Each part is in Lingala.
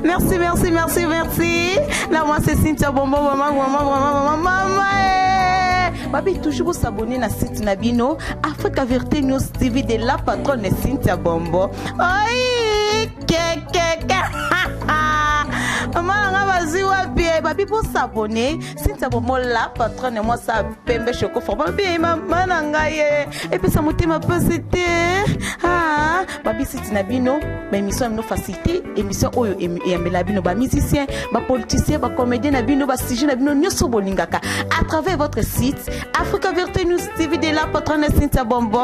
Merci, merci, merci, merci. Là, moi, c'est Cynthia Bombo, maman, maman, maman, maman, maman. Eh. Babi, toujours s'abonner na site na bino, Africa Vérité News TV de la patronne Cynthia Bombo. Oi, ke, ke, ke. Maman, na nga bazwi wapi eh? Babi, bo s'abonner. Cynthia Bombo, la patronne, moi, ça pembe choco fort. Babi, maman na ngai eh. Epesa motema pasi te. Ah, babi site na bino, ba émission na bino facilité, émission oyo eyambela bino ba musiciens, ba politiciens, ba comédiens na bino, ba sujet na bino nyonso bolingaka à travers votre site Africa Vérité News TV de la patronne Cynthia Bombo.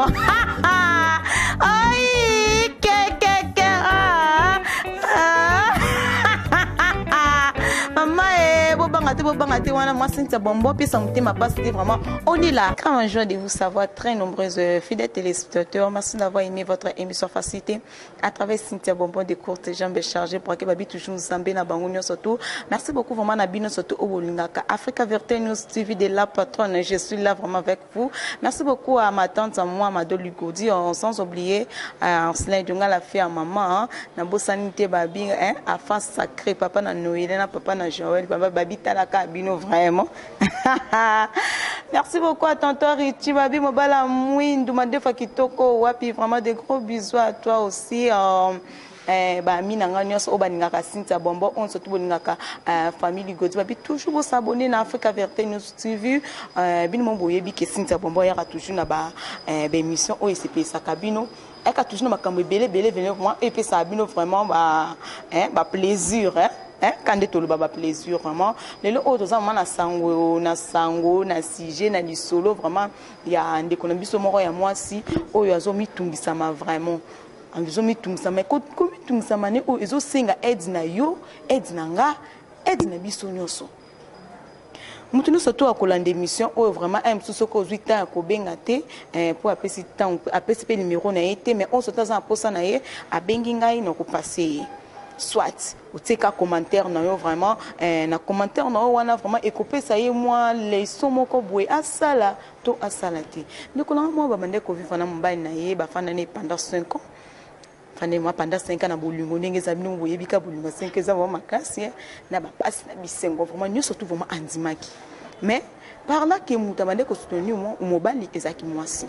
Aïe, ke ke ke ah, ah. Maman eh, bobanga te bobanga te wana moi Cynthia Bombo pesa motema pasi te vraiment. On est là. Grand joie de vous savoir très nombreuses fidèles téléspectateurs. Merci d'avoir aimé votre émission Facilité à travers Cynthia Bonbon de courtes jambes chargées pour que babi toujours Nzambe na bango nyonso tout. Merci beaucoup vraiment na bino surtout au bolingaka. Africa Vérité News TV de la patronne. Je suis là vraiment avec vous. Merci beaucoup à ma tante à moi Mado Lugodi, sans oublier Arcelin Dunga la fille à maman hein. Na bosani te babi hein, afin sacré papa na Noël na papa na Joël papa babi talaka bino vraiment. Merci beaucoup à tonton Richie Babi Mobala Mwindu Madefa Kitoko Wapi vraiment des gros bisous à toi aussi euh, eh, ba ami na ngai nyonso oyo balingaka Cynthia Bombo oyo surtout bolingaka euh, famille Ligodi babi toujours bosabonner na Africa Vérité News TV euh, bino mo boyebi ke Cynthia Bombo ayaka toujours na ba euh, ba émission oyo esepesaka bino ayaka toujours na makambo ebele ebele vene vraiment epesaka bino vraiment ba hein, ba plaisir hein? Hein, ka nde toloba ba plaisir vraiment lelo oyo toza vraiment na sango na sango na sujet na lisolo vraiment ya ndeko na biso moko ya mwasi oyo azomitungisama vraiment azomitungisama komitungisama ne oyo ezosenga aide na yo aide na nga aide na biso nyonso moto nyonso to akolanda émission oyo vraiment un mosusu soki ozwi temps ya kobenga te mpo apesi temps apesi mpe numero na ye te mais oyo soki aza na mposa na ye abengi ngai na kopase ye soit otieka commentaire na yo vraiment eh, na commentaire na yo wana vraiment ekopesa ye mwa leçon moko boye asala to asala te. Ndeko na nga mwa babandaki kovivre na mobali na ye bafanda ne pendant 5 ans fanda mwa pendant 5 ans na bolingo ndenge eza bino boyebi ka bolingo 5 ans eza vraiment makasi eh, na bapasi na bisengo vraiment nyonso tout vraiment andimaki mais par là ke moto abandaki kosoutenir mobali ezalaki mwasi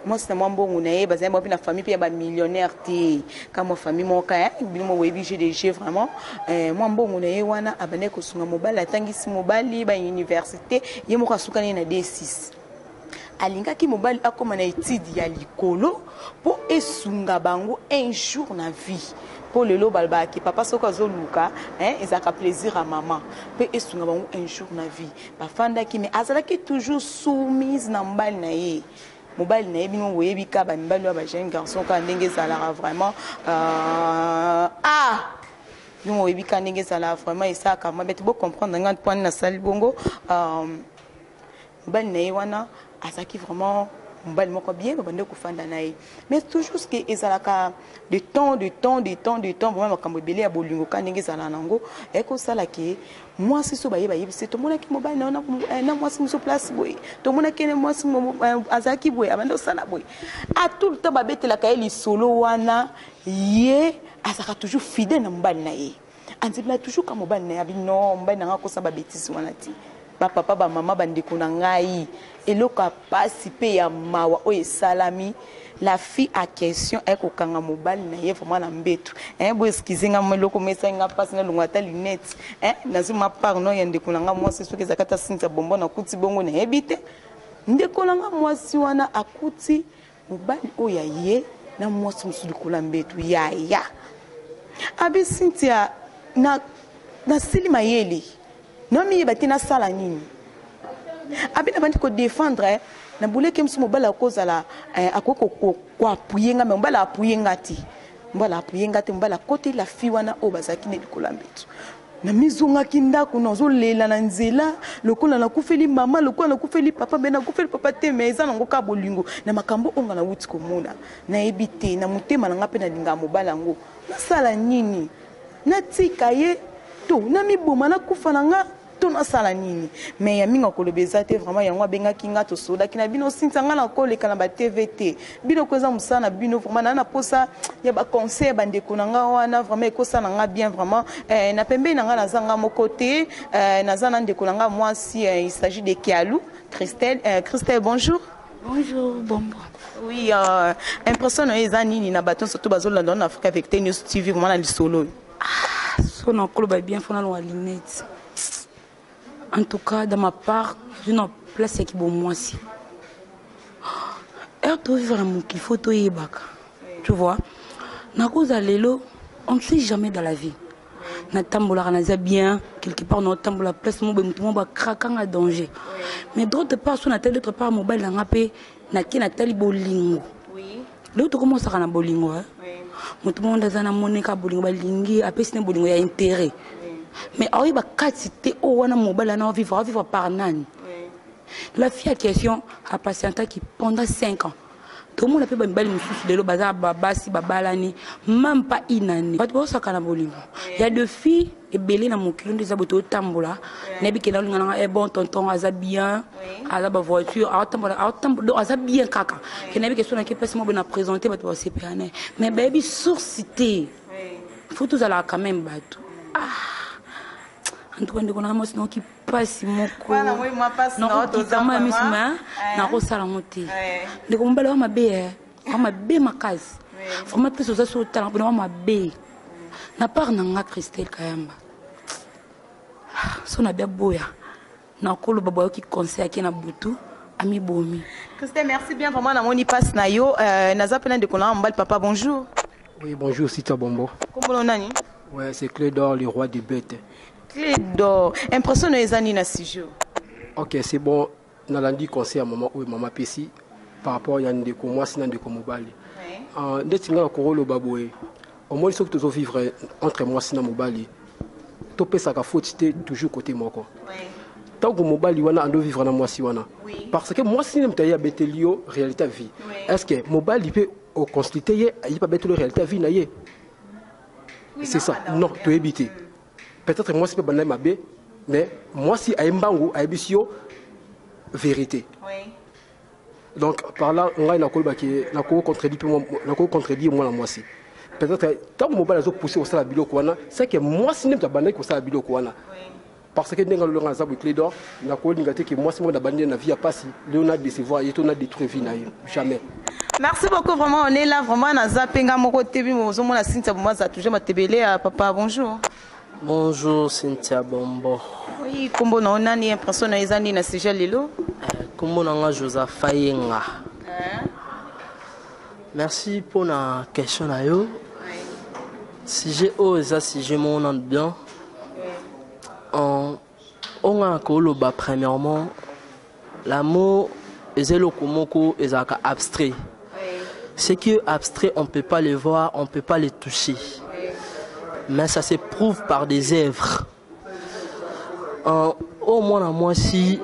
mwasi na mwa mbongo na ye bazali mwa mpe na famille mpe ya bamillionnaire te ka mwa famille moko eh, bino mo boyebi gdg vraiment eh, mwa mbongo na ye wana abandaki kosunga mobali atangisi mobali bauniversité ye moko asukani na D6 alingaki mobali akóma na étude ya likolo mpo esunga bango un jour na vie mpo lelo balobaka papa soki azoluka ezalaka plaisir ya mama mpe esunga bango un jour na vie bafandaki mais azalaki toujours soumise na mobali na ye mobali na ye bino boyebi ka bamibali oyo bajeune garçon kaka ndenge ezalaka vraiment euh, ah bino boyebi ka ndenge ezalaka vraiment esalaka mabe te bocomprendre nga mpwani nasali bongo euh, mobali na ye wana azalaki vraiment mobali moko bien babandi kofanda na ye mais toujours ce que ezalaka de temps de temps de temps de temps vraiment makambo ebele ya bolingo ka ndenge ezalaka nango ekosala ke mwasi so baye bayebisi tomonaki mobali na yo na mwasi mosusu place boye tomonaki ye mwasi azalaki boye abandi osala boye a tout le temps babetelaka ye lisolo wana ye azalaka toujours fidèle na mobali na ye andimela toujours ka mobali na ye abi non mobali na ngai akosala babêtises wana te bapapa bamama bandeko na ngai eloko ya pasi mpe ya mawa oyo esalami la fille en question ayekokanga mobali na ye vraiment na mbeto bo excuse nga eloko mo esali nga mpasi nalongo ata lunette nazwi ma part no ya ndeko na nga mwasi soki ezalaki ata Cynthia Bombo nakuti bongo nayebi te ndeko na nga mwasi wana akuti mobali oyo ya ye na mwasi mosusu likolo ya mbeto yaya abi Cynthia na nasili mayele namiyeba te nasala nini abi na bandi kodéfendre na boleke mosu mobali akozala akoki koappuyer nga mais mobali aappuyer nga te mobali aappuyer nga te mobali akoteli la fille wana oyo bazalaki ne likolo ya mbeto namizongaki ndako nazolela na nzela lokola nakufeli mama lokola nakufeli papa mais nakufeli papa te mais eza nango kaka bolingo na makambo oyo nga nawuti komona nayebi te na motema na nga mpe nalingaka mobali yango nasala nini natika ye to namiboma nakufa na nga. To nasala nini? Mais ya mingi akoloba eza te vraiment. Yango abengaki nga, tosololaki na bino. Cynthia, nga nakoleka na ba TV te, bino ko eza mosala na bino. Vraiment na posa ya ba conseil ya bandeko na nga wana, vraiment ekosala nga bien vraiment. Na pembeni na nga naza nga moko te, naza na ndeko na nga mwasi, il s'agit de Kialu Christelle. Christelle, bonjour. Bonjour, Bombo. Oui, impression na yo eza nini na bato surtout bazolanda na Africa Vérité News TV, vraiment na lisolo oyo? Ah, so nakoloba bien, fo nalonga lunette. En tout cas, dans ma part, je na place ya kibomwasi. Heure tovivre na mokili, fo toyebaka, tu vois, nakozala lelo, on ne sait jamais dans la vie. Natambolaka, naza bien quelque part, naotambola place mo boye, motu mo bakrakanga danger. Mais d'autre part, so natali d'autre part, mobali nanga mpe nake natali bolingo. Lelo tokomosaka na bolingo, moto moko nde aza na moneka bolingo, balingi, apesi ne bolingo ya intérêt, mais aoyeba kati te oyo wana mobali wana aovivre, aovivre par nani. La fille ya question apatientaki pendant 5 ans. Tomona mpe bamibali mosusu lelo baza basi babalani même pas une année. Bato baosaka na bolingo ya de filles ebele na mokili nde eza boye. Totambola, nayebi ke naolinga nanga, eh bon, tonton aza bien, aza bavoiture, aotambola, aotambola, donc aza bien kaka. Ke nayebi ke so nake place mo boye na présente, bato basepela ne, mais bayebi source te. Faut tozalaka quand même bato. Ah, en tout cas, ndeko nanga mwasi, naoki mpasi moko, nakokitama ya miso, ma nakosala yango te. Ndeko mobali wa mabe, wa mabe makasi vraiment. Place oza so otala mpona wa mabe. Na part na nga Christelle Kayamba, so na bia boya, nakoloba boyoki conseil, ake na butu amibomi. Christelle, merci bien vraiment. Namoni passe na yo, naza mpe na ndeko na mobali. Papa, bonjour. Oui, bonjour, Sita Bombo. Kombono nani? Ouais, c'est Clédor, le roi des bêtes. Clédor, impression na eza nini na sujet? Ok, c'est bon. Nalandi conseil ya mama oyo mama apesi par rapport ya ndeko mwasi na ndeko mobali. Ndeti nga nakoloba boye, omoni, soki tozovivre entre mwasi na mobali, topesaka faute te toujours côté moko. Ntango mobali wana andovivre na mwasi wana, parce que mwasi nde moto aye abeteli yo réalité ya vie, est ce que mobali mpe oconsulte ye, aye mpe abeteli yo réalité ya vie na ye? C'est ça, non, toyebi te. Peut-être mwasi mpe bandai mabe, mais mwasi aye mbangu ayebisi yo vérité. Donc par là, ngai nakolobaki, nakocontredire mpe, nakocontredire mwana mwasi. Peut-être ntango mobali azopousse kosala biloko wana, c'est que mwasi nde moto abandaki kosala biloko wana, parce que ndenge alolonga aza boye, Clédor, nakolinga te ke mwasi moko nabandi na vie ya pasi, lelo na décevoir ye to na détruire vie na ye, jamais. Merci beaucoup vraiment. On est là vraiment, naza mpenga moko te. Bimo ozomona Cynthia Bombo aza toujours matebele ya papa. Bonjour. Bonjour, Cynthia Bombo. Oui, kombo na nani? Impression na eza nini na sujet lelo? Kombo na nga Joseph Yenga. Merci pour la question na yo. Sujet oyo eza sujet moko nanu bien. Oyo nga na koloba, premièrement, l'amour eza eloko moko ezalaka abstrait. Ce qui est abstrait, on peut pas le voir, on peut pas le toucher, mais ça se prouve par des œuvres. Oyo mwana mwasi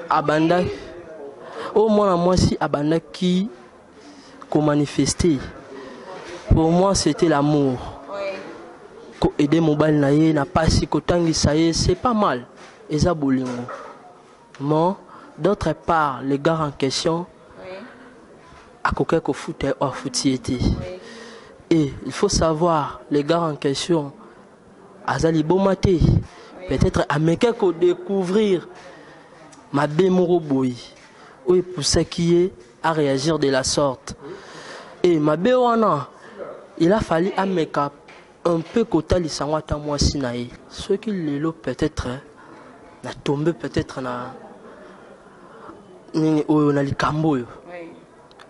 abanda, oyo mwana mwasi abandaki komanifester, pour moi c'était l'amour, koaider mobali na ye na pasi, kotangisa ye, c'est pas mal, eza bolingo. Mais d'autre part, le gars en question akoki kofuta ye oyo afuti ye te. Et il faut savoir, le gars en question aza liboma te. Peut-être ameki kodécouvrir mabe moko boye oyo epusaki ye à réagir de la sorte. Et mabe wana, il a fallu ameka un peu kotalisa yango ata mwasi na ye. Soki lelo peut-être na tombe peut-être na nini oyo, na likambo oyo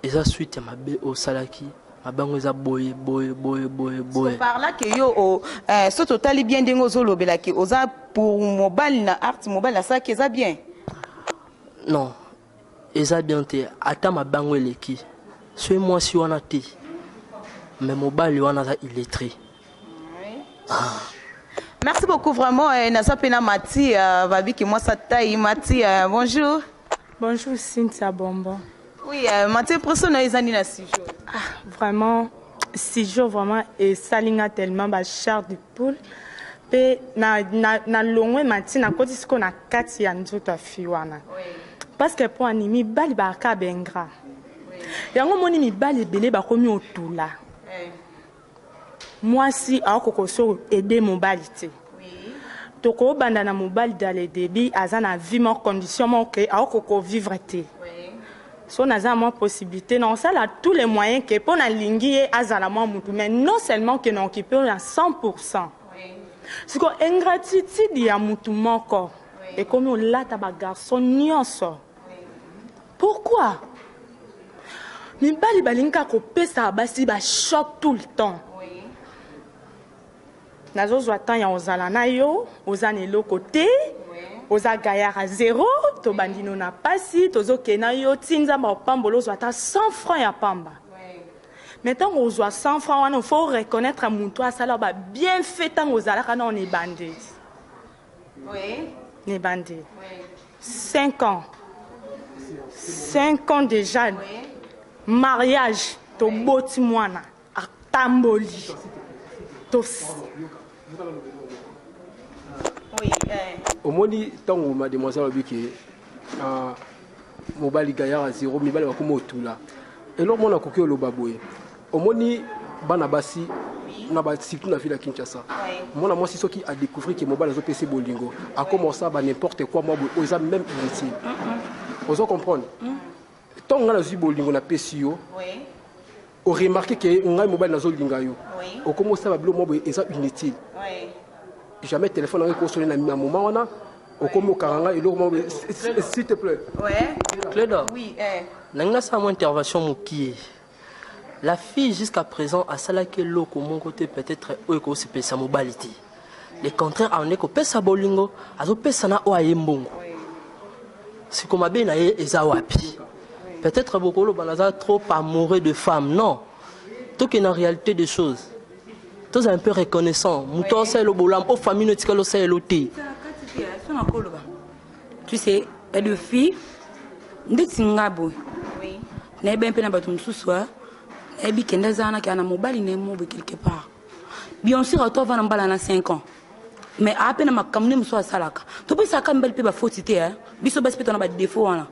eza suite ya mabe oyo osalaki, mabe yango eza boye boye boye boye boye. Par là ke yo so totali bien ndenge ozolobelaki, oza pour mobali na art, mobali asalaki eza bien? Non, eza bien te. Ata mabe yango eleki, soki mwasi wana te, mais mobali wana aza illettré. Ah. Merci beaucoup vraiment. Naza mpe na Mati, babiki mwasa tai. Mati, bonjour. Bonjour, Cynthia Bonbon. Oui, Mati, impression na eza nini na sujet? Ah, vraiment, sujet vraiment esalinga tellement ba chair de poule. mpe nalongwe na, na mati nakoti sikoyo na kati ya nzoto ya fi wana parce que mpo ani mibali baaka baingra yango omoni mibali ebele bakomi otula mwasi akokoka so aide mobali te. Tokobanda na mobali dans le début aza na vie moko, condition moko ke akokoka vivre te. So naza na mwa possibilité na osala tous les moyens ke mpo nalingi ye azala mwa mutu, mais non seulement ke na occupe oyo na 100. Siko ingratitude ya mutu moko ekomi olata bagarçon nyonso. Pourquoi mibali balingi kaka kopesa basi bachoc tout le temps? Nazozwa temps ya kozala na yo, oza na eloko te, oza gaillard à zéro, tobandi no na pasi, tozokende na yo ti Nzambe akopambola, ozwa ata 100 francs ya pamba. Mais ntango ozwa 100 francs wana, faut reconnaître motu asala ba bienfait ntango ozalaka na ona ebandeli na ebandeli. 5 ans, 5 ans déjà mariage, toboti mwana, atamboli tos. Omoni, ntango mademoiselle alobi ke mobali gaillard à zéro, mibali bakoma otula, eloko mona akoki oloba boye: omoni, bana basi na ba, surtout na ville ya Kinshasa, mwana mwasi soki adécouvrir ke mobali azopesa bolingo, akomosa ba n'importe quoi mwa boye oyo eza même inutile. Ozo comprendre? Ntango ngai nazwi bolingo, napesi yo, oremarquer ke ngai mobali nazolinga yo, okomi osala biloko mwa boye eza inutile. Jamais téléphone nango ekosone na moment wana, okomi okanga ngai eloko mwa boye, s'il te plaît. Clédor. Oui, eh. Nangi nasala mwa intervention mokie. La fille, jusqu'à présent, asalaki eloko moko te peut-être oyo ekosepelisa mobali te. Le contraire, aonde kopesa bolingo, azopesa na oyo aye mbongo. Siko mabe na ye eza wapi? Peut-être bokoloba naza trop amoureux de femme. Non, tokende na réalité des choses, tozala un peu reconnaissant. Moto aosalela bolamu o famille no etikali osalelo te. So nakoloba, tu sais, ya de fille ndeti nga boye, nayebi mpe na bato mosusu, nayebi kende aza wana kaka na mobali na ye mo boye quelque part. Bien sûr, ato avanda mbala na 5 ans, mais aa mpe na makambo nde mosusu asalaka. Topesaka mibali mpe bafoti te. Biso basi mpe tona badéfauts wana.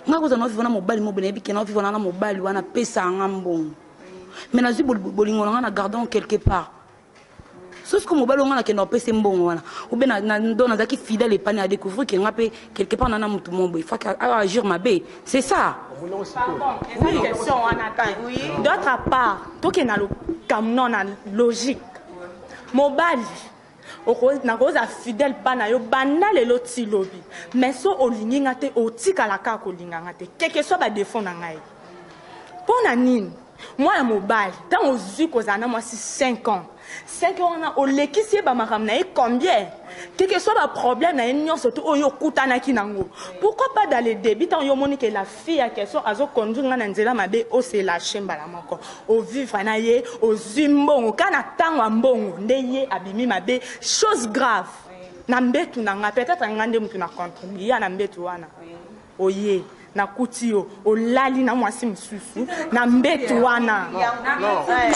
Nga kozala na ovivre na mobali mo boye, nayebi ke na ovivre na mobali wana apesaka nga mbongo, mais nazwi bolingo na nga na gardon quelque part. So siko mobali onga nakenda opesa mbongo wana obe do nazalaki fidèle epani, adécouvrir ke nga mpe quelque part nana motu mo boye, faki agir mabe, c'est ça. Pardon, eza question wana te. D'autre part, tokende na lokamno na logique. Mobali nakozala fidèle mpa na yo banda lelo ti lobi, mais so olingi nga te, otikala kaka kolinga nga te, quel que soit badéfauts na ngai. Mpo na nini mwana mobali, ntango ozwi kozala na mwasi 5 ans, 5 ans wana olekisi ye bamakambo na ye combien, quel que soit baproblème na ye nyonso to oyo okutanaki nango, pourquoi pas dans le début, ntango yo omoni ke la fille ya question azoconduire nga na nzela mabe, ose lâche mbala moko, ovivre na ye, ozwi mbongo, ka na ntango ya mbongo nde ye abimi mabe? Chose grave, na mbetu na nga, peut-être nga nde motu na contribue ya na mbetu wana, oye nakuti yo olali na mwasi mosusu na mbetu wana.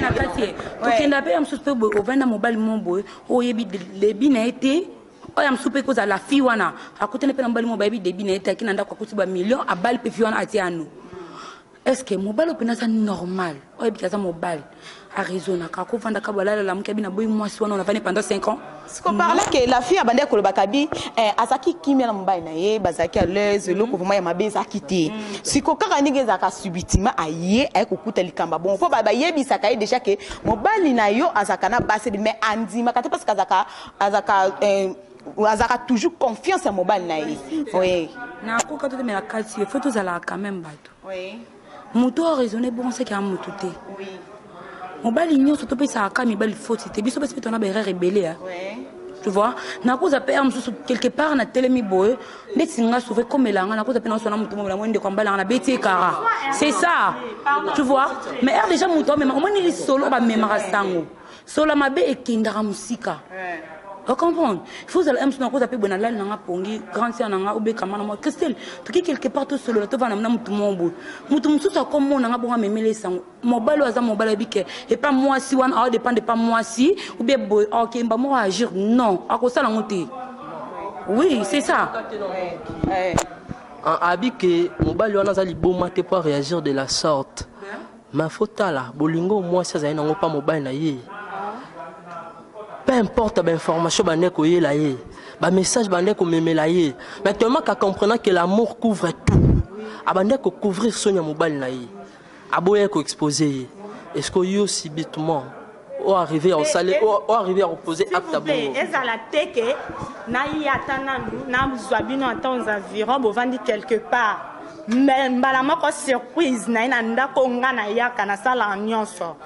Na kati ye tokenda mpe ya mosusu mpe boye, ovandi na mobali mo boye, oyebi début na ye te. Oyo ya mosusu mpe kozala la fille wana akutani mpe na mobali mo, bayebi début na ye te, aki na ndako, akuti bamillion, abali mpe fille wana, atie ano. Est ce que mobali oyo mpena aza normal, oyo ayebiki aza mobali, araisonnaka, akovandaka balalala moki abi na boyi mwasi wana onavandi pendant 5 ans? Siko parle ke la fille abandaki kolobaka bi azalaki kimia na mobali na ye, bazalaki à l'aise, eloko vraiment ya mabe ezalaki te. Siko kaka ndenge ezalaka, subitement aye kokuta likambo bongo, mpo bayebisaka ye déjà ke mobali na yo azalaka na basi, mais andimaka te parce que azalaka toujours confiance ya mobali na ye, oui. Nakoka to temela kati ye, faut tozalaka quand même bato. Moto oyo raisonne bongo seki ya motu te. Mobali nyonso topesaka ka mibali foti te. Biso basi mpe tona baerreur ebele, tu vois. Nakoza mpe ya mosusu quelque part natelemi boye ndeti nga souvent ekomela nga, nakoza mpe naosona motu momela mo ndeko ambalanga, nabeti ekara, c'est ça, tu vois. Mais heure déjà moto amema, omoni lisolo bamemaka sango solo mabe ekendaka mosika. Ocomprendre, il faut ozala mso nakoza mpe boye nalali nanga pongi grande sœur nanga obekama na mwa Christelle, toki quelque part, tosolola, tovanda na motu moko boye. Motu mosusu akomona nga bongo, amemeli esango. Mobali oyo aza mobali, ayebi ke epa mwasi wana aodépendre epa mwasi ou bien boye, akemba moko agir. Non, akosala yango te. Oui, c'est ça. Abi ke mobali wana aza liboma te po réagir de la sorte, mais faut tala bolingo mwasi azali nango mpa mobali na ye. Peu importe bainformation bande koyela ye, bamessage bande komemela ye, mais tellement ka comprenant que l'amour couvre tout, abande kocouvrir soni ya mobali na ye, aboya koexpose ye. Est ce que yo subitement oarrive ya kosale, oarrive ya kopose acte bongo? Ezala te ke nayi ata nanu nazwa bino ata aux environs, bovandi quelque part, mais mbala moko surprise na ye na ndako. Nga nayaka, nasalaka nyonso,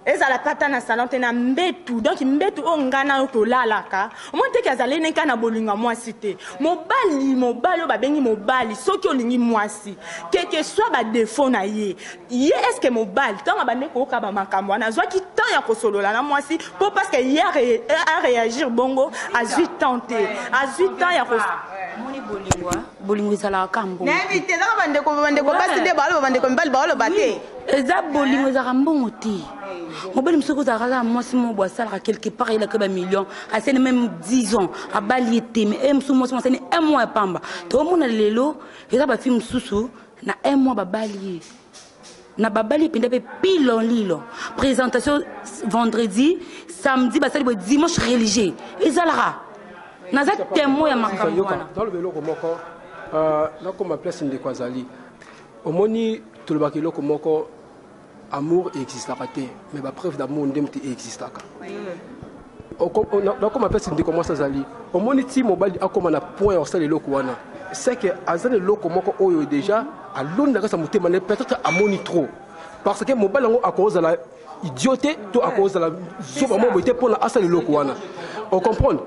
ezala mpe ata na salon te, na mbetu. Donc mbetu oyo ngai na yo tolalaka, omoni teke azali neka na bolingo ya mwasi te. Mobali, mobali oyo babengi mobali, soki olingi mwasi, keke swa badéfauts na ye, ye est-ce mobali ntango abandi koyoka bamakambo wana, azwaki temps ya kosolola na mwasi? Mpo parce que ye aréagir bongo, azwi temps te, azwi temps ya Moni, bolingo, bolingo ezalaka ka mbongo. Nayebi te, ezaka bandeko basi nde baoloba, bandeko mibali baoloba te. Eza bolingo, ezalaka mbongo te. Mobali mosuku ozalaka kaka mwasi moko boye, asalaka quelque part, ayelaka bamillion, asali même 10 ans, abali ye te. Mais e mosusu, mwasi asali un mois ya pamba. Toomona lelo eza bafille mosusu na un mois babali ye, na babali mpenza mpe pilon lilo, présentation vendredi, samedi basali boye, dimanche religieux. Ezalaka, naza témoin ya makambo wana. Naloba eloko moko, nakoma place ndeko azali. Omoni, tolobaka eloko moko: amour existaka te, mais bapreuve d'amour nde moto existaka. Nakoma place ndeko mwasi azali. Omoni, ti mobali akóma na point ya kosala eloko wana, c'est que aza na eloko moko oyo déjà aloni na kati ya motema ne. Peut-être amoni trop, parce que mobali yango akozala idiot te to akozala zoba moko boye te mpona asala eloko wana. Ocomprendre?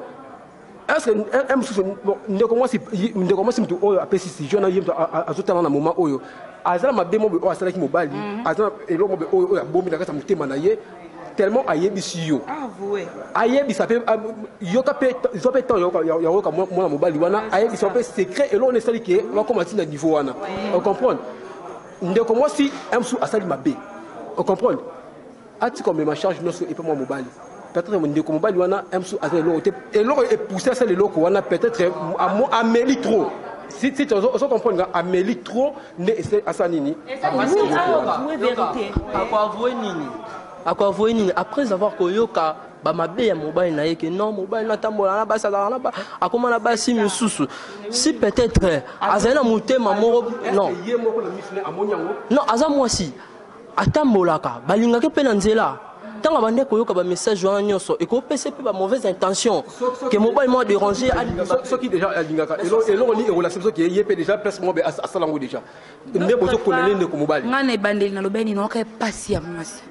Est ce que mosusu ndeko mwasi motu oyo apesi sujet wana, ye moto azotala na moment oyo, aza na mabe moko oyo asalaki mobali, aza na eloko moko oyo abombi na kati ya motema na ye, tellement ayebisi yo, ayebisa mpe yoka mpe, zwa mpe temps ya koyoka mwana mobali wana, ayebisa mpe secret eloko wana esali ke bakóma ntina niveau wana. Ocomprendre? Ndeko mwasi mosusu asali mabe, ocomprendre, atika komema charge nyonso epe mwa mobali. Peut-être ndeko mobali wana mosusu aza eloko te, eloko epousse asala eloko wana, peut-être ameli trop. Si ozo comprendre, ameli trop nde asala nini. Akoavoue nini? Akoavoue nini après avoir koyoka bamabe ya mobali na ye, ke non, mobali natambola na basi, azalaka na, akóma na basi misusu? Si peut-être azali na motema moko, non. Ye moko na miso amoni yango. Non, aza mwasi, atambolaka, balingaki mpe na nzela. Ntango abandi koyoka bamessage wana nyonso, ekopesa mpe bamauvaise intention ke mobali moko déranger. Soki déjà alingaka eloko nini erelation, soki ye mpe déjà place moko asala yango déjà, nde bozokonene ndeko mobali. Ngai na ebandeli nalobi nini, oka epasi ya mwasi,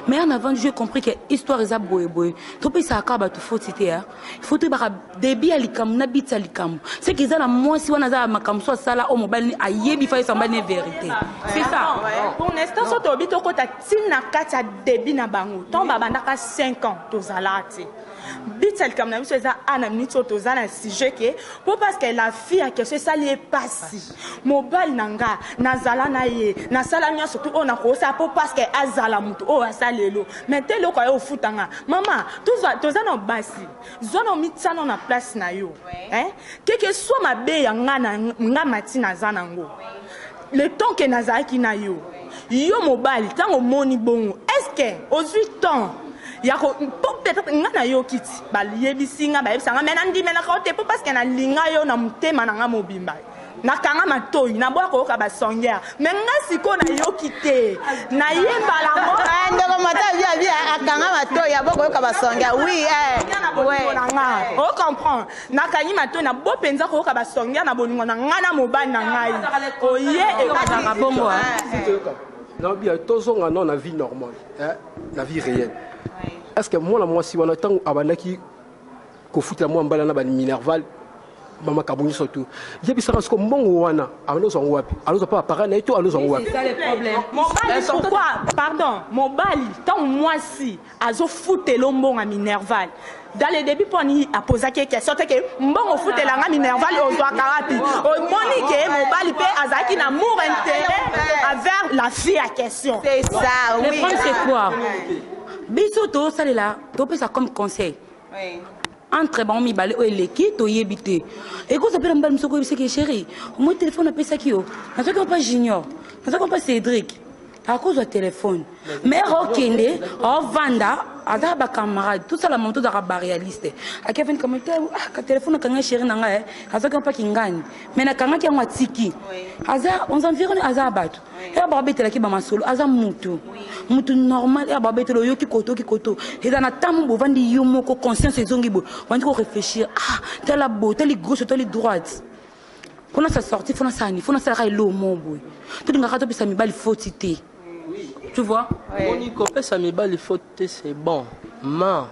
mais en avant j'ai compris que histoire eza boyeboye. Topesaka kaka bato foti te. Il faut toyebaka début ya likambo na biti ya likambo. C'est que eza na mwasi wana, aza ya makambo so asala oyo mobali ayebi, fa yesa mobali ne vérité, c'est ça. Pour l'instant, so toyebi, tokɔta ntina kati ya début na bango, ntango babandaka 5 ans, tozalaka te. Biti ya likambo na biso eza a na miniti oyo toza na sujet ke mpo parce que la fille ya question esali ye pasi. Mobali na nga, nazala na ye, nasala nyonso tu oyo nakosala mpo parce que azala motu oyo asala lelo, mais te eloko aye ofutanga. Mama, toza na basi, zwa na omitia na place na yo, keke soit mabe ya nga na nga mati naza nango le temps ke nazalaki na yo. Yo mobali, ntango omoni bongo, est ce que ozwi temps ya ko mpo peut-être nga nayoki ti bayebisi nga, bayebisa nga, mais nandimelaka yo te mpo parce que nalinga yo na motema na nga mobimba, nakanga matoi, naboya koyoka basongere. Mais nga sikoyo nayoki te, nayebala ngo. Ndeko mata abi abi akanga matoi, abo koyoka basongere, oui. Na bolingo na nga, ocomprendre, nakangi matoi, nabo mpenza koyoka basongere na bolingo na nga na mobali na ngai oye. Ezalaka bongo. Nabi tozonga non na vie normale, na vie réelle. Est ce que mwana mwasi wana, ntango abandaki kofutela mwa mbala na baminerval Bamakambo nyonso tu yebisaka siko mbongo wana alozwa yango wapi? Alozwa mpa baparent na ye to alozwa yango wapi? Mobali, pourquoi? Pardon, mobali, ntango mwasi azofutela mbongo ya minerval, dans le début, mpo ani apozaki ye question te ke mbongo ofutelanga minerval ozwaka wapi? Omoni ke mobali mpe azalaki na amour, intérêt envers la fille ya question. C'est ça. Le oui. problème, c'est quoi? Biso tosalela, topesa comme conseil entre bango mibale oyo eleki, toyebi te. Ekoza mpe na mobali mosuku oyebisaki: "Chéri, omoi telefone apesaki yo, nazwaki mpa Junior, nazwaki mpa Cédrik." Akozwa telefone, mais okende ovanda, aza bacamarade, tosala moto, tozalaka baréaliste. Ake afandi kama te: "Ah, ka telefone akanga chéri na ngai, azwaki mpaki ngani, mais nakangaki yango." Atiki aza aux environs, aza bato ere baobetelaki bamasolo, aza mutu, mutu normal. Ere baobetela, oyoki koto, oyoki koto, eza na ntango bovandi yo moko, conscience ezongi boye, obandi koréfléchir: "Ah, tala boye, tali gauche, tali droite, mpona sa sorti, fona sani, fona asalaka eloo mo boye." Tolingaka topesa mibali foti te, tu vois. Omoni, kopesa mibali faute te, c'est bon, ma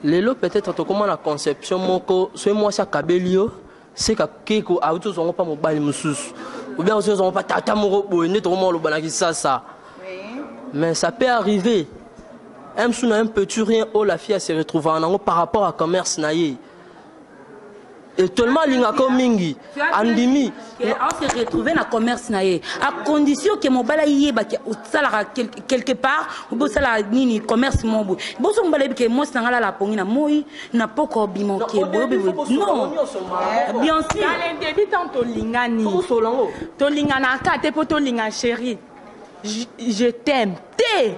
lelo peut-être tokóma na conception moko: soki mwasi akabeli yo, seka keko auti ozwango mpa mobali mosusu, ou bien osi ozwango mpa tata moko boye nde tokóma olobanaki sasa. Mais ça peut arriver un mosusu na un petit rien oyo la fille se retrouvaka nango par rapport à commerce na ye, et tellement alingaka mingi, andimi. Ase retrouver na commerce na ye, à condition ke mobali ayebaki osalaka quelque part obi osalaka nini, commerce mo boye. Boso mobali ayebi ke mwasi na nga lala apongi na moi na poko, obima oke boye obi boye. Non, bien sûr. Dans le début, tant tolingani, tolinganaka te mpo tolinga chéri, je t'aime te,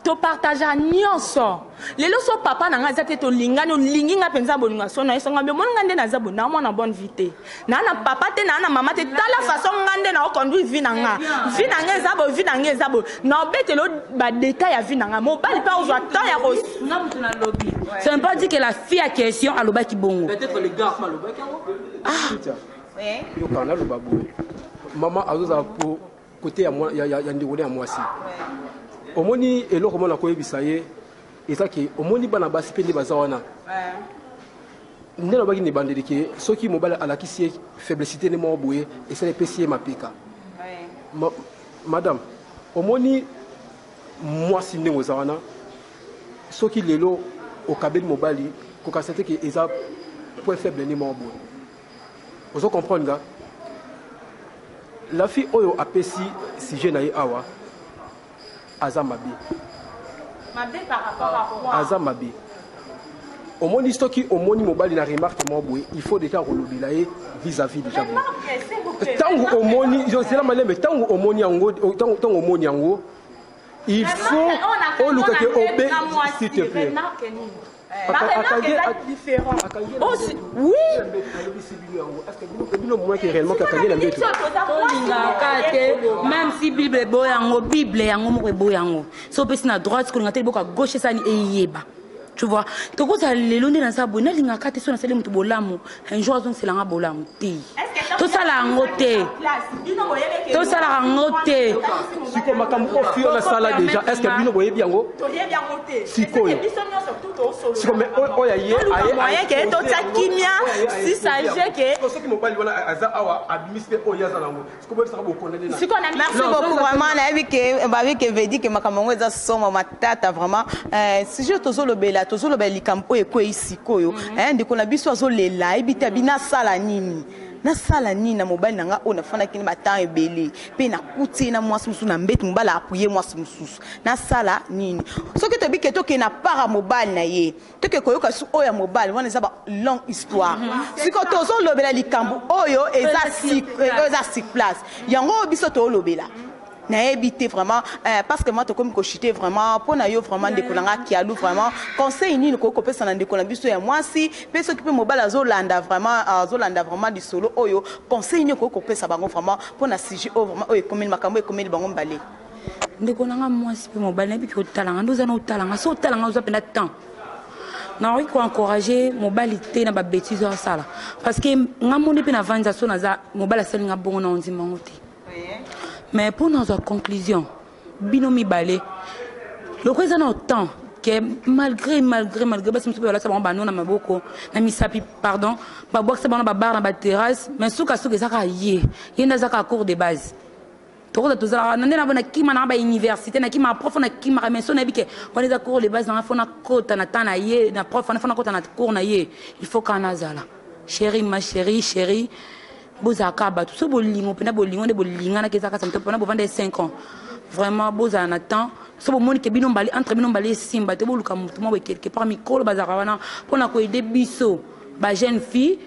topartagea nyonso. Lelo so papa na ngai aza te, tolingani, olingi nga mpenza, bolingo so na ye songa mbi, omoni nga nde naza boye, naa mwana bonne vie te, naa na papa te, naa na mama te. Tala façon nga nde naoconduire vie na nga, vie na nga eza boye, vie na nga eza boye, naobetela badétail ya vie na nga. Mobali mpe ozwa temps ya ko Nga moto nalobi, ça veut pas dire que la fille à question alobaki bongo. Peut-être les gars malobaki yango. Yoka, naloba boye: mama azozala po kote ya ndeko ne ya mwasi. Omoni, eloko mona koyebisa ye eza ke omoni bana basi mpe nde baza wana nde nalobaki na ebandeli ke soki mobali alakisi ye faiblessité nde moko boye, esala epesi ye mapeka. Madame, omoni mwasi ndenge oza wana, soki lelo okabeli mobali, kokasa te ke eza point faible nde moko boye. Ozo comprendre nga? La fille oyo apesi sujet na ye awa aza mabe. Mabe par rapport à quoi? Aza mabe. Omoni, soki omoni mobali na remarque moko boye, il faut déjà kolobela ye vis-à-vis déjà boye. Ntango omoni, zela malembe, ntango omoni yango, ntango omoni yango, il faut oluka ke obe, s'il te plaît. Différent. Oui. Bino moyaki réellement kakangi na mbeto. Tolingaka te, même si Bible eboya yango, Bible yango moko eboya yango. So opesi na droite, kolinga te liboko ya gauche esani eyeba, tu vois. Tokozala lelo nde naza boye, nalingaka te so nasali moto bolamu, un jour azongiselanga bolamu te. Tosala yango te, tosalaka yango te. Sikoyo makambo oyo fille oyo nasala déjà, est ce que bino boyebi yango? Sikoyo, sikoyo, mais oyo aye Moyen ke totia kimia si sage ke Soki mobali wana aza awa, abimisi mpe oyo aza nango, sikoyo boyebisaka bokondane na Sikoyo na Merci beaucoup vraiment. Nayebi ke babi ke veut dire ke makambo yango eza somo matata vraiment. Sujet tozolobela, tozolobela likambo oyo ekwei sikoyo. Ndeko na biso azolela, ayebi te, abi nasala nini, nasala nini na mobali na nga oyo nafandaki na batemps ebele, mpe nakuti ye na mwasi mosusu na mbeti. Mobali apuye mwasi mosusu, nasala nini? Soki toyebi ke tokende na part ya mobali na ye, toke koyoka su oyo ya mobali wana, eza ba longue histoire. Sikoyo tozolobela likambo oyo eza sur place, yango oyo biso toolobela. Nayebi te vraiment, parce que moi tokomi kochuter vraiment. Mpo na yo vraiment, ndeko na nga Kialu, vraiment conseil nini koki kopesa na ndeko na biso ya mwasi? Mpe soki mpe mobali azolanda vraiment, azolanda vraiment lisolo oyo, conseil nini okoki kopesa bango vraiment mpo na sujet oyo vraiment, oyo ekomeli, makambo oyo ekomeli bango mibale? Ndeko na nga mwasi mpe mobali, nayebiki otalanga nde oza na otalanga, so otalanga, oza mpenza temps. Nakoki koencourage mobali te na babêtises oyo asala, parce que nga moni mpe navandisa so naza mobali asali nga bongo, na ondima yango te. Mais mpo nazwa conclusion, bino mibale, loko eza na temps. Ke malgré malgré malgré basi mosusu mpe balata bango bano na maboko na misapi, pardon, babwakisa bango na babar, na baterrasse, mais sukasuka eza kaka ye, ye nde aza kaka cours de base. Tokoza tozalaka na nde na nakima nanga bauniversité, nakimaka prof, nakimaka, mais so nayebi ke wana eza cours de base nanga, fo nakota na temps na ye na prof wana, fo nakota na cours na ye, il faut kaka nazala chéri, ma chérie, chérie. Bozala kaka bato so bolingo mpena, bolingo nde bolinganaki, eza kasa moto mpona bovanda 5 ans. Vraiment, bozala na temps. So bomoni ke bino mbali, entre bino mbali esimba te, boluka motu moko quelque part. Mikolo bazalaka wana mpona koaider biso bajeune fille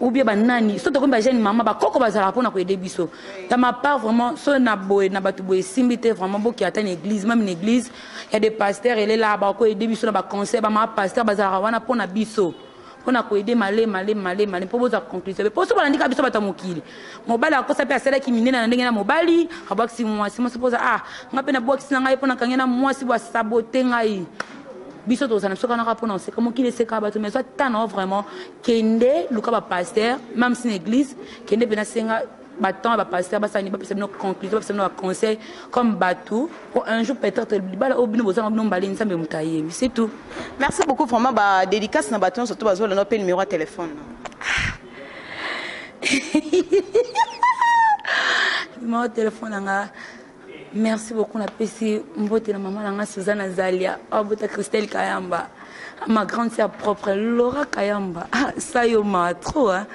ou bien banani. So tokomi bajeune mama, bakoko bazalaka mpona koaider biso. Dans ma part, vraiment, so na boye na bato boye esimbi te, vraiment, boki ata na église. Même na église ya des pasteurs elela, bakoaider biso na baconseil. Bamama pasteur bazalaka wana mpona biso, mpona koaider male male male male, mpo bozwa conclusion. Mpo so balandika biso bato ya mokili, mobali akosa mpe asalaki minene na ndenge na mobali abwakisi mwasi, mwasi mpoza ah, nga mpe nabwakisi na ngai mpo nakangi na mwasi bo asabote ngai. Biso tozala biso kanaka mpona oseka mokili, eseka bato, mais zwa ta na vraiment, kende luka bapasteur, même si na église, kende mpe nasenga batemps ya bapasteur, basani bapesa bino conclusion, bapesa bino baconseil comme bato, po un jour peut-être libala oyo bino bozanga bino mbale, Nzambe moto ayebi, c'est tout. Merci beaucoup vraiment. Badédicace na bato nyonso to bazolanda mpe numéro ya téléphone. Numéro ya téléphone nanga. Merci beaucoup. Napesi mbote na mama nanga Suzanne Azalia, abota Christelle Kayamba, ma grande sœur propre Laura Kayamba. Ah, sayoma trop, hein.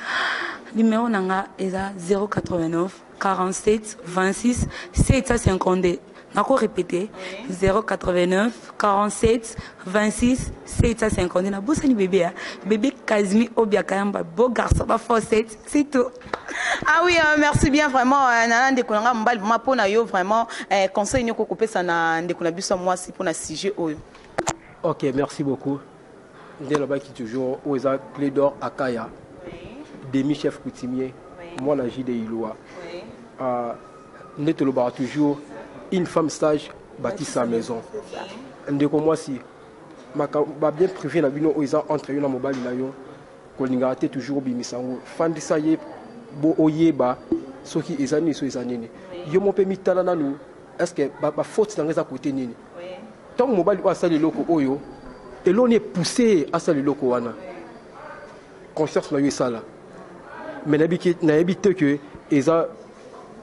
Numéro nanga eza 089 47 26 752. Nako répéter: 089 47 26 752. Nabosani bébé, hein? Bébé Kazimi Obia Kayamba, beau garçon, ba forcette, c'est tout. Ah oui, merci bien vraiment. Nana ndeko nanga mobali, vraiment, mpona yo, vraiment, conseil nini okokopesa na ndeko na biso ya mwasi mpona sujet oyo? Ok, merci beaucoup. Nde nalobaki toujours, oyo eza Clé d'Or Akaya, demi chef coutumier, mwana Jide Ilua. Nde tolobaka toujours, une femme sage bâtit sa maison. Ndeko mwasi, babien privé na bino oyo eza entre yo na mobali na yo, kolingaka te toujours obimisa yango. Fandisa ye bo oyeba soki eza nini, so eza nini. Yo mo mpe mitala nanu, est ce que bafaute na ngo eza kote nini? Ntango mobali oyo asali eloko oyo, eloko nini epousse ye asala eloko wana? Conscience na yo esala, mais nayebi te ke eza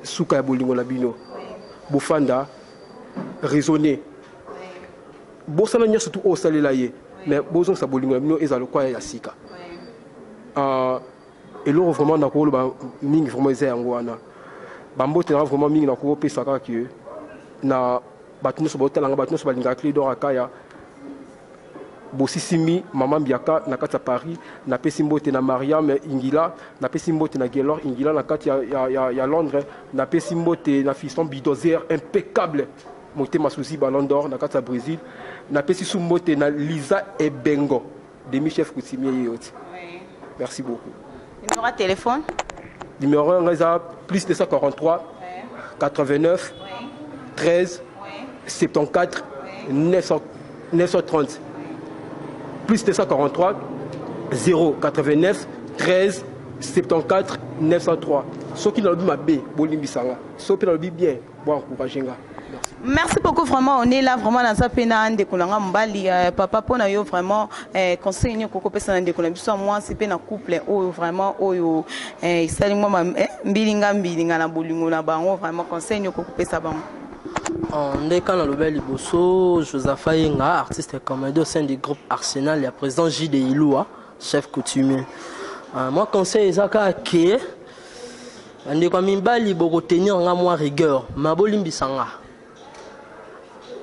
suka ya bolingo na bino. Bofanda, raisonner, bosala nyonso tu oyo osalela ye, mais bozongisa bolingo na bino ezala lokola ya sika. Eloko vraiment nakoloba mingi vraiment eza yango wana. Bambote nanga vraiment mingi nakopesa kaka ke na bato nyonso baotalanga, bato nyonso balingaka Clé d'Or Akaya, bosisimi mama Mbiaka na kati ya Paris. Napesi mbote na Mariam Ingila, napesi mbote na Gelor Ingila na kati ya Londres, napesi mbote na Fiston Bidozer impeccable, motema Suzi Ballon d'Or na kati ya Brésil, napesi su mbote na Lisa Ebengo, demi chef coutumier ye oti. Merci beaucoup. Numéro ya téléphone? Numéro yango eza plus 243 89 13 74 900 930, plus 243 089 13 74 903. Soki nalobi mabe, bolimbisanga. Soki mpe nalobi bien, boencourage nga. Merci. Merci beaucoup vraiment. On est là vraiment naza mpe na ndeko na nga mobali, papa. Mpona yo vraiment, conseil nini okokopesa na ndeko na biso ya mwasi mpe na couple oyo vraiment oyo esali mwa mbilinga mbilinga na bolingo na bango? Vraiment, conseil nini okokopesa bango? Ndeka nalobi ya liboso, Josapha Yenga, artiste comédien au sein du groupe Arsenal ya président Jide Ilua, chef coutumier. Moi, conseil eza kaka ke bandeko ya mibali bokotenir nga mwa rigueur, ma bolimbisa nga.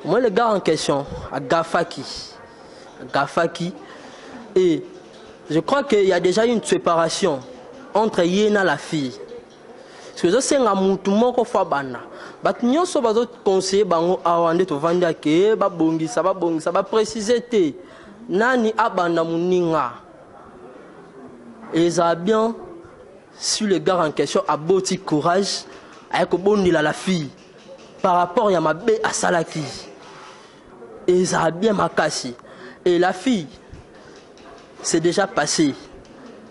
Moi, le gars en question agafaki, agafaki, et je crois qu'il y a déjà une séparation entre ye na la fille, parce que ezosenga mutu moko fo abanda. Bato nyonso bazoconseille bango awa nde tovandi ake babongisa, babongisa, baprécise te nani abanda moninga. Ezala bien si le gars en question aboti courage, aye kobondela la fille par rapport ya mabe asalaki, ezala bien makasi. Et la fille, c'est déjà passé.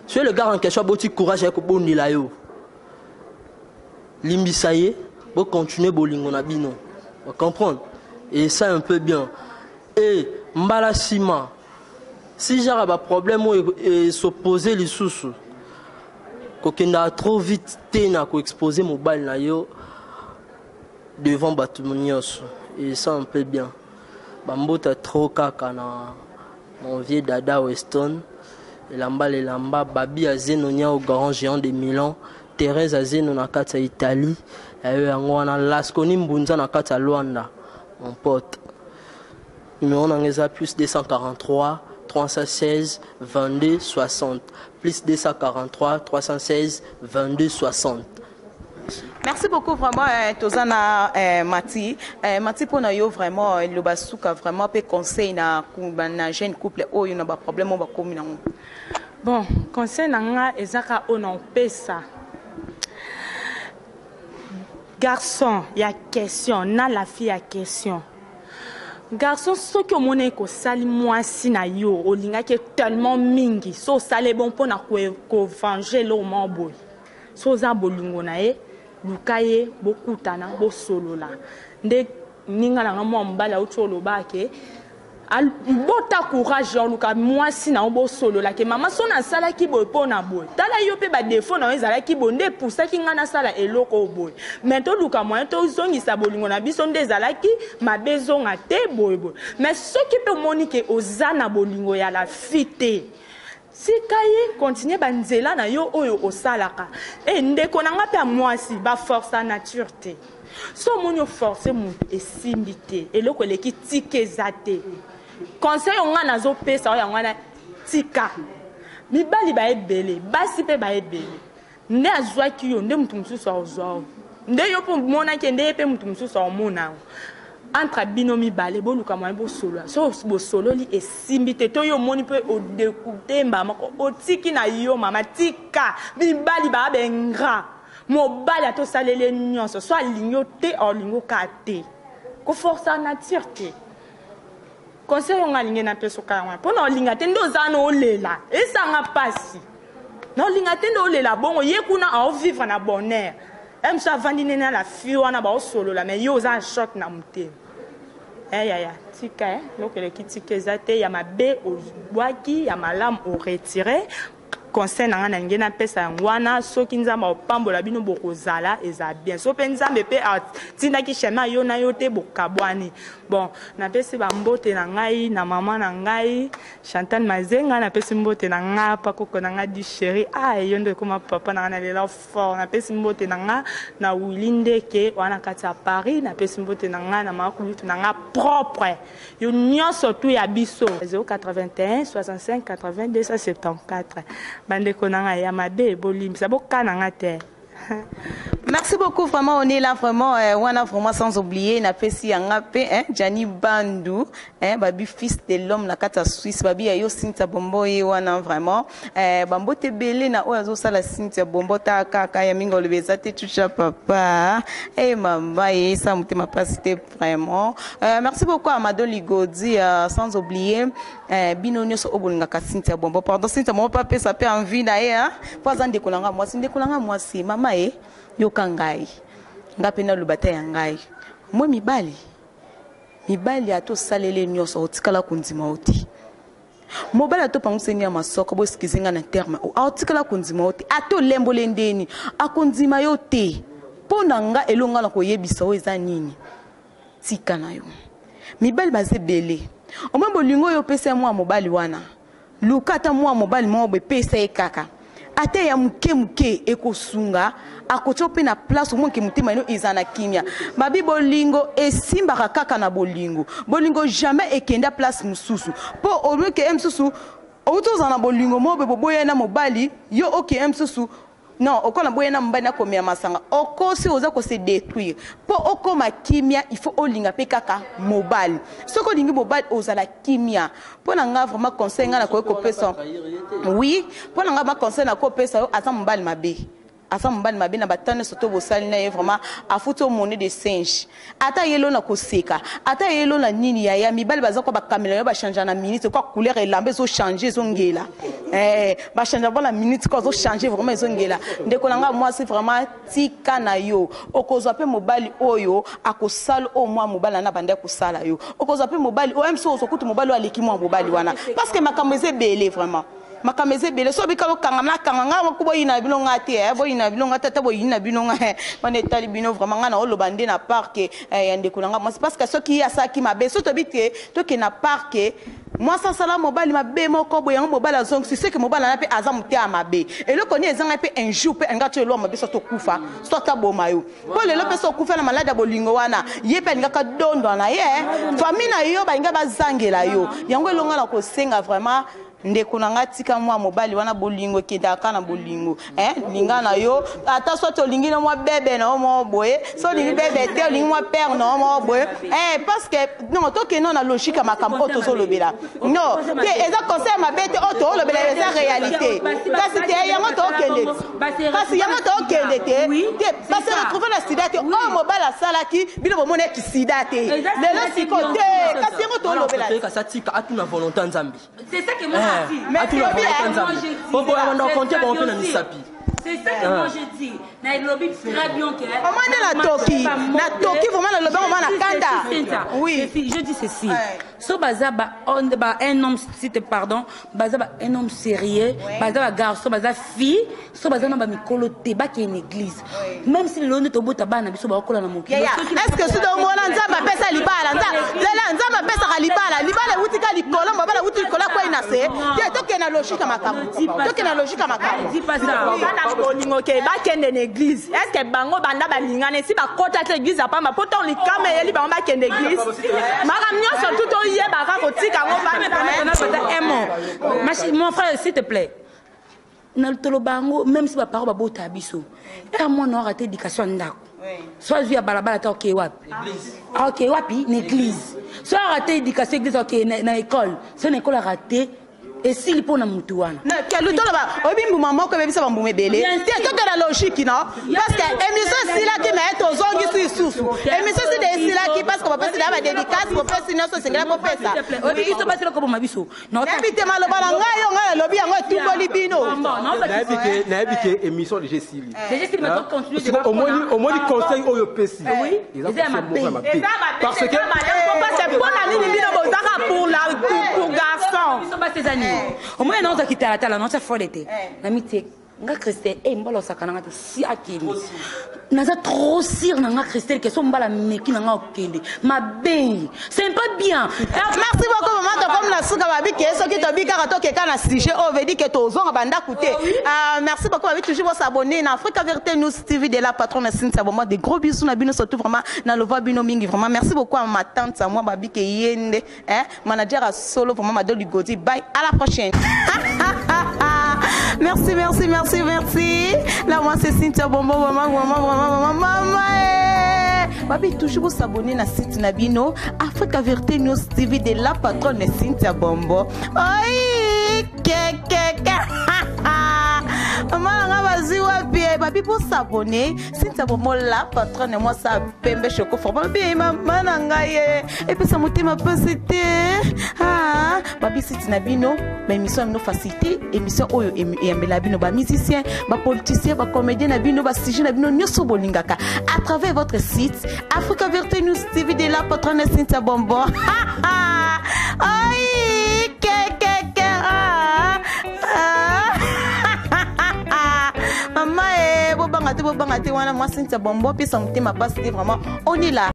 Si le gars en question aboti courage, aye kobondela yo, limbisa ye, bocontinue bolingo na bino, comprendre, et ça un peu bien. Et Mbala nsima si genre ba problème oyo esopose lisusu, kokendaka trop vite te na koexpose mobali na yo devant bato nyonso. Et ça un peu bien bambota trop kaka na mon vieux Dada Weston, elamba lelamba, Babi Azeno Niao, grand géant de Milan, Thérèse Azeno na kati ya Italie, ya yo yango wana, Lasconi Mbunza na kati ya Luanda, mon pote. Numéro na nga eza plus 243 316 22 60, plus 243 316 22 60. Merci beaucoup vraiment toza na Mati, Mati, mpona yo vraiment eloba suka vraiment mpe conseil na jeune couple oyo na baproblème oyo bakomi nango. Bon, conseil na nga eza kaka oyo na opesa garçon ya question na la fille ya question. Garçon, soki omoni kosali mwasi na yo olingaki tellement mingi, so osali bon mpona kovenger eloko moko boye, so oza bolingo na ye, luka ye, bokutana, bosolola. Nde ninga na nga mwa mobali auti oloba ke bota courage ya oluka mwasi na yo, bosolola ke mama, so nasalaki boye mpo na boye, tala yo mpe badéfauts na yo ezalaki boye, nde epusaki ngai nasala eloko oyo boye, mais toluka moyen tozongisa bolingo na biso nde ezalaki mabe, ezonga te boye boye. Mais soki mpe omoni ke oza na bolingo ya la fille te, tika ye, continue banzela na yo oyo osalaka. E ndeko na nga mpe ya mwasi, baforce nature te. So omoni oforce moto, esimbi te, eloko eleki tika eza te. Conseil oyo nga nazopesa oyo yango wana: tika. Mibali baebele, basi mpe baebele. Nde azwaki yo, nde moto mosusu azwa yo, nde yo mpe omonaki, nde ye mpe moto mosusu aomona yango. Entre bino mibale, boluka moyen bosolola. So bosololi, esimbi te, to yo omoni mpe odekutemba moko, otiki na yo. Mama, tika. Mibali baa baingrats. Mobali ata osaleli ye nyonso, so alingi yo te, aolingi okaa te, koforcer nature te. Conseil oyo nga alingi napesa oka yango mpo na olinga te nde oza na olela, esanga mpasi na olinga te nde olela bongo. Ye kuna aovivre na bonheur, ye mosu avandi nene na la fille wana, baosolola, mais ye oza na choc na motema. Yaya, tika. Eloko eleki tika eza te. Ya mabe obwaki, ya malamu oretire. Conseil na ngai nalingi napesa yango wana. Soki Nzambe akopambola bino, bokozala, eza bien. So mpe Nzambe mpe atindaki chemin yo na yo te, bokabwani. Bon, napesi bambote na ngai na mama na ngai Chantal Mazenga, napesi mbote na nga pa koko na nga di chéri, ah, yo nde ekoma papa na nga na lela fort. Napesi mbote na nga na Willi Ndeke wana kati ya Paris, napesi mbote na nga na makulutu na nga propre, yo nyonso tu ya biso. 081 65 80 274. Bandeko na ngai ya mabe, bolimbisa, bokana nga te. Merci beaucoup, vraiment, on est là, vraiment, wana, vraiment, sans oublier, napesi yanga pe, hein, Gianni Bandu, hein, babi fils de l'homme, na kata Suisse, babi ayo Cynthia Bombo ye wana, vraiment, bambote belé na oyo azosala Cynthia Bombo ta kaka ya mingo lobeza te tucha papa, eh mama ye sa motema pasi te vraiment. Merci beaucoup à Mado Ligodi, sans oublier, bino nyonso oyo bolingaka Cynthia Bombo. Pardon, Cynthia Bombo pa pesa pe envie na ye, hein, po aza ndeko na nga mwasi, ndeko na nga mwasi, mama ye, yoka ngai, nga mpe naloba te ya ngai mwe mibali, mibali ata osaleli nyonso, otikala kondima yo te. Mobali ata opanguseni ya masoko, boexcuser nga na terme oyo, aotikala kondima yo te. Ata olemboli ndeni, akondima yo te. Mpo na nga, elongo nga na koyebisa oyo eza nini? Tika na yo. Mibali baza ebele. Omoi bolingo oyo opesa ya mwa mobali wana, luka ata mwa mobali moko boye, epesa ye kaka ata ya moke moke, ekosunga, akotia mpe na place omonke motema ino eza na kimia. Babi bolingo esimbaka kaka na bolingo. Bolingo jamais ekenda place mosusu, mpo omoke ye mosusu outi ozala na bolingo moko boye, boboya na mobali yo, okeye mosusu non, okola boye na mobali nakomela masanga, okosi, oza kose détruire. Mpo okóma kimia, il faut olinga mpe kaka mobali. Soki olingi mobali, ozala kimia. Mpo na nga vraiment, conseil ngai nakoki kopesa, oui, mpo na nga ma conseil nakopesa yo, aza mobali mabe, aza mobali mabe na batano nyonso to bosali na ye, vraiment afuti o monnaie de singe. Ata ye lo na koseka, ata ye lo na nini, yaya, mibali baza kwa bakamela yo, bachange na minute kwa couleur elamba ezochange, ezongela. Eh, bachange bona minute ko azochange vraiment ezongela. Ndeko na nga mwasi, vraiment tika na yo. Okozwa mpe mobali oyo akosala oyo mwa mobali na banda kosala yo. Okozwa mpe mobali oyo mso ozwa kutu mobali oyo aleki mwa mobali wana, parce que makambo eza ebele, vraiment makambo eza ebele. So obika okanga nakanga nga moko, boyina bino nga te, boyina bino nga te, ata boyina bino nga wana etali bino. Vraiment nga na oloba nde na parke ya ndeko na nga mwasi, parce que soki ye asalaki mabe, so tobi te tokende na parke, mwasi asala mobali mabe moko boye, yango mobali azongisi, seke mobali wana mpe aza motema mabe. Eloko nini ezanga mpe un jour mpe anga to eloko mabe, so tokufa, so ataboma yo, mpo lelo mpe so okufa na maladi ya bolingo wana, ye mpe alingaka dondwa na ye, famille na yo balinga bazangela yo yango. Elonga na kosenga vraiment, ndeko na nga, tika mwa mobali wana. Bolingo ekendaka kaka na bolingo, linga na yo, ata soki olingi no mwa bebe na yo moko boye, so olingi bebe te, olingi mwa père na yo moko boye, parce que non, tokende na logique ya makambo oyo tozolobela. Non te, eza conseil mabe te, oyo toolobela eza réalité. Kasi te, yango tookende, kasi yango tookende te te, base retrouve na sida te. Oyo mobali asalaki bino bomona eki sida te lelo siko te, kasi yango toolobela. Kasi atika, atuna volonté ya Nzambe. C'est ça que moi je dis. Mais atuna lobi, volonté ya Nzambe, po boya banda okonte bango mpe na misapi. C'est ça que moi je dis. Nairobi très bien que. Omoni nde natoki, natoki vraiment, nalobi yango ma na kanda. Oui. Je dis ceci. So baza ba on ba un homme, s'il te pardon, baza ba un homme sérieux, baza ba garçon, baza fille, so baza na ba mikolo te, ba ke une église. Même si lelo nde tobota bana biso bakola na mokili. Yaya, est ce que soki omona Nzambe apesa libala, lela Nzambe apesaka libala, libala ewuti ka likolo, mobali awuti likolo akwei na se te. Tokende na logique ya makambo, tokende na logique ya makambo. Dis pas ça. Bana bolingo ke bakende na église, est ce que bango banda balingana esi bakɔta te église ya pamba, po ntango likama eyeli bango bakende église, makambo nyonso tu toyebaka kotika yango. Un mot. Mon frère, s'il te plaît. Na toloba yango, même si baparent babota biso, ere mwana oyo ate éducation ya ndako, so azwi ya balabala te, okee wapi? Okee wapi? Na église. So arate éducation église, okee na école. So na école arate, esili mpo na mutu wana. Kelu toloba, oyebi mbuma moko ebebisa bambuma ebele te. Tokende na logique, non, parce que émission esilaki, mais tozongisi lisusu. Émission esili, esilaki parce que bopesi na badédicace, bopesi nyonso esengela bopesa. Oyebi biso basi lokoboma biso. Nayebi te, maloba na ngai yo, ngai nalobi yango etumboli bino. Nayebi ke émission déjà esili. Déjà esili, mais tocontinue débat. Omoni conseil oyo opesi eza Eza ya conseil moko ya mabe. mabe, parce que parce mpo na nini bino bozaka pour la pour garçon? Biso basi eza nini? Omoni naozaki talatala, naotya fole te, nami te nga Christelle e mbala osaka nanga te, si akende naza trop sire na nga Christelle ke so mbala meki na nga okende mabe, c'est pas bien. Merci beaucoup, mama. Tokomi na suka. Babi ke soki tobi kaka tokeka na sujet oyo, veut dire ke tozonga bandako te. Ah, merci beaucoup. Babi toujours bosabonner na Africa Vérité News TV de la patronne Cynthia Bomba. Des gros bisous na bino surtout, vraiment na lova bino mingi, vraiment merci beaucoup à ma tante à moi, babi ke yende, hein, manager à solo, vraiment Madoli Godi. Bye, à la prochaine. Merci, merci, merci, merci. Là, moi, c'est Cynthia Bombo, maman, maman, maman, maman, maman. Eh. Babi, toujours vous s'abonner na site na bino, Africa Vérité News TV de la patronne Cynthia Bombo. Oi, ke, ke, ke. Mama na nga bazwi wapi? Babi bosabone, Cynthia Bombo la patronne, mwasi ya pembe shoko forma. Babi mama na ngai ye epesa motema mpasi te. Ah, babi site na bino, baémission ya bino facilité, émission oyo eyambela bino bamusicien, bapoliticien, bacomédien na bino, basujet na bino nyonso bolingaka à travers votre site Africa Vérité News TV de la patronne Cynthia Bombo. Ai ke ke ke, ah, ah. Mama e bobanga te, bobanga te wana mwa Cynthia Bombo, pesa motema pasi te, vraiment on est là.